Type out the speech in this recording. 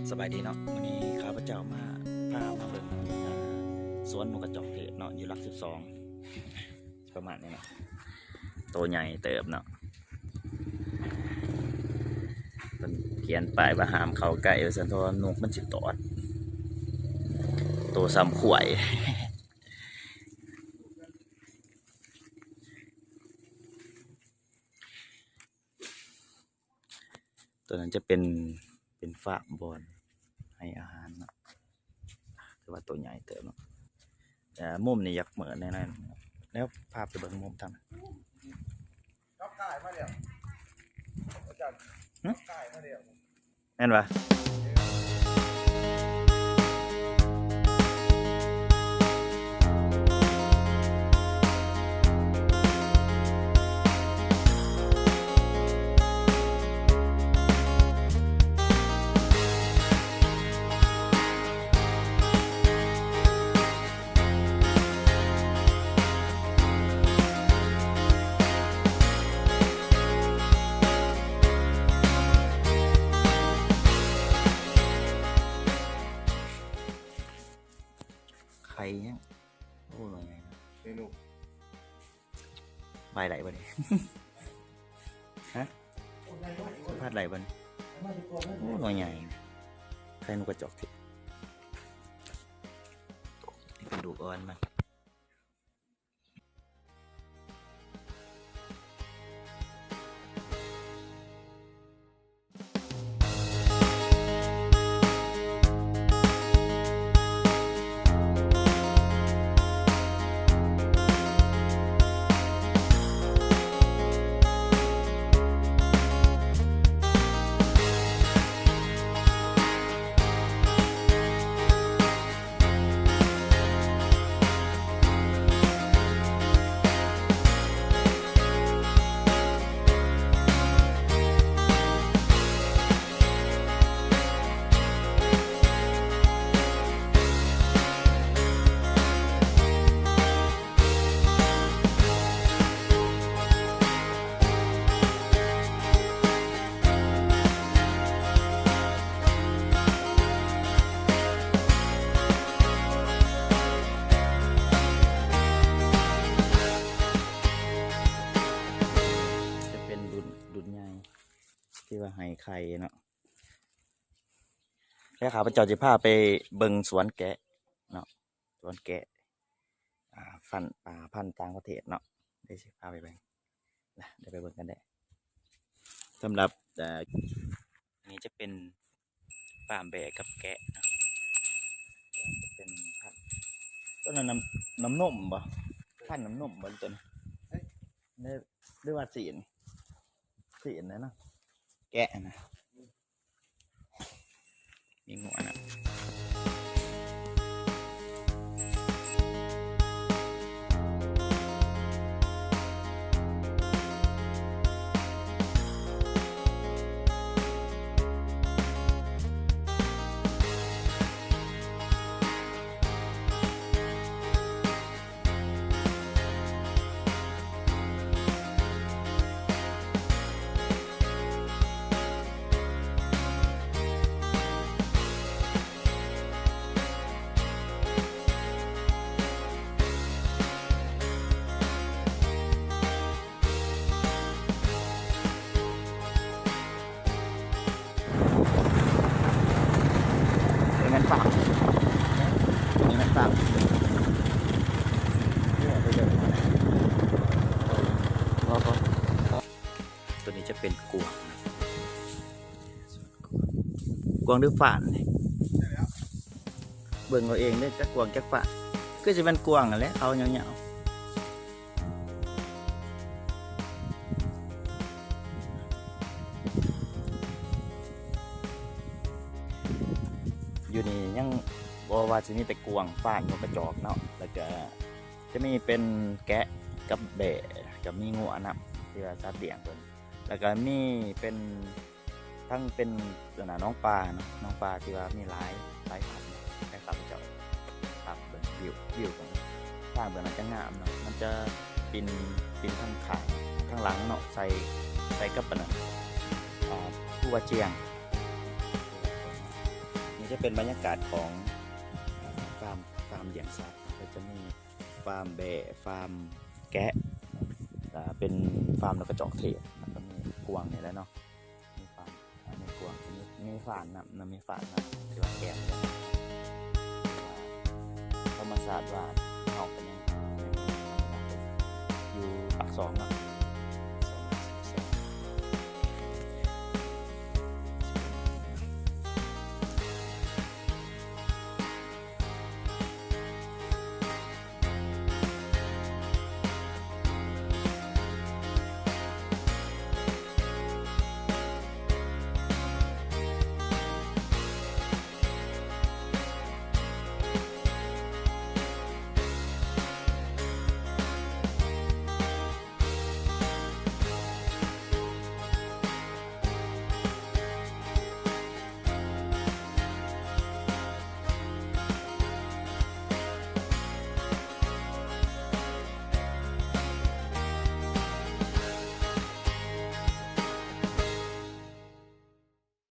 ສະບາຍດີເນາະ ມື້ນີ້ຂ້າພະເຈົ້າມາ ພາມາເບິ່ງ ອ່າ ສວນນົກກະຈອກເທດເນາະ ຢູ່ຫຼັກສິບສອງ ປະມານນີ້ເນາະ ໂຕໃຫຍ່ເຕີບເນາະ ເພິ່ນຂຽນປ້າຍວ່າຫ້າມເຂົ້າໃກ້ວ່າຊັ້ນ ເພາະວ່ານົກມັນຊິຕອດ ໂຕສ່ຳຄວາຍ. ຕົວນັ້ນຈະເປັນ ເປັນຟາມບ່ອນໃຫ້ອາຫານເນາະ ແຕ່ວ່າໂຕໃຫຍ່ເຕີບເນາະ ແຕ່ມຸມນີ້ຢາກເໝີແນ່ນອນ ແລ້ວພາໄປເບິ່ງມຸມທາງນັ້ນ ກັບກ່າຍມາແລ້ວ ອາຈານ ຫຶ? ກັບກ່າຍມາແລ້ວ. ແມ່ນຫວາ? ໄຂ່ຫຍັງ? ໂອ້ ໜ່ວຍໃຫຍ່ນະ ໄຂ່ນົກ ບາຍໄດ້ບໍ່ນີ້? ຮະ? ສຳພາດໄດ້ບໍ່ນີ້? ໂອ້ ໜ່ວຍໃຫຍ່ ໄຂ່ນົກກະຈອກເທດ ນີ້ເປັນລູກອ່ອນມັນ. ຈະເປັນລຸ້ນ ລຸ້ນໃຫຍ່ ທີ່ວ່າໃຫ້ໄຂ່ເນາະ ແລ້ວຂ້າພະເຈົ້າຈະພາໄປເບິ່ງສວນແກະເນາະ ສວນແກະ ອ່າ ພັນ ອ່າ ພັນຕ່າງປະເທດເນາະ ດຽວຊິພາໄປເບິ່ງນະ ດຽວໄປເບິ່ງກັນເດີ້. ສຳລັບ ເອີ ນີ້ຈະເປັນຟາມແບ້ກັບແກະເນາະ ຈະເປັນພັນ ຕົວນັ້ນນ້ຳ ນ້ຳນົມບໍ່? ພັນນ້ຳນົມບໍ່ຕົວນັ້ນ? ເອີ ຫຼືວ່າສີນ? ສີນນະເນາະ ແກະນະ. ມີງົວນະ. ເປັນເງິນຝາກ ເປັນເງິນຝາກ ຕົວນີ້ຈະເປັນກວາງ ກວາງຫຼືຝານນີ້ ເບິ່ງເອົາເອງເດີ້ ຈັກກວາງຈັກຝານ ຄືຊິແມ່ນກວາງຫັ້ນແຫຼະ ເອົາຍາວໆ. ຢູ່ນີ້ຍັງບໍ່ວ່າຊິມີແຕ່ກວາງ ຟານ ນົກກະຈອກເນາະ ແລ້ວກະຈະມີເປັນແກະກັບແບ້ ກະມີງົວນຳ ທີ່ວ່າສັດລ້ຽງເພິ່ນ ແລ້ວກະມີເປັນ ທັງເປັນ ອັນນ່າ ໜອງປາເນາະ ໜອງປາທີ່ວ່າມີຫຼາຍ ຫຼາຍພັນ ໃຫ້ຂ້າພະເຈົ້າພາໄປເບິ່ງວິວ ວິວຂອງທາງເບື້ອງນັ້ນຈະງາມເນາະ ມັນຈະປິ່ນ ປິ່ນທາງຂ້າງ ທາງຫຼັງເນາະ ໃສ່ ໃສ່ກັບອັນນັ້ນ ອ່າ ພູວາຈຽງ. ຈະເປັນບັນຍາກາດຂອງຟາມ ຟາມລ້ຽງສັດ ກໍຈະມີຟາມແບ້ ຟາມແກະ ເປັນຟາມນກກະຈອກເທດ ແລ້ວກໍມີກວາງນີ້ແຫຼະເນາະ ມີຟາມ ມີກວາງ ມີຟານນຳ ມີຟານນຳ ທີ່ວ່າແກະ ທຳມະຊາດວ່າເຮົາກໍຍັງຢູ່ປາກຊ່ອງເນາະ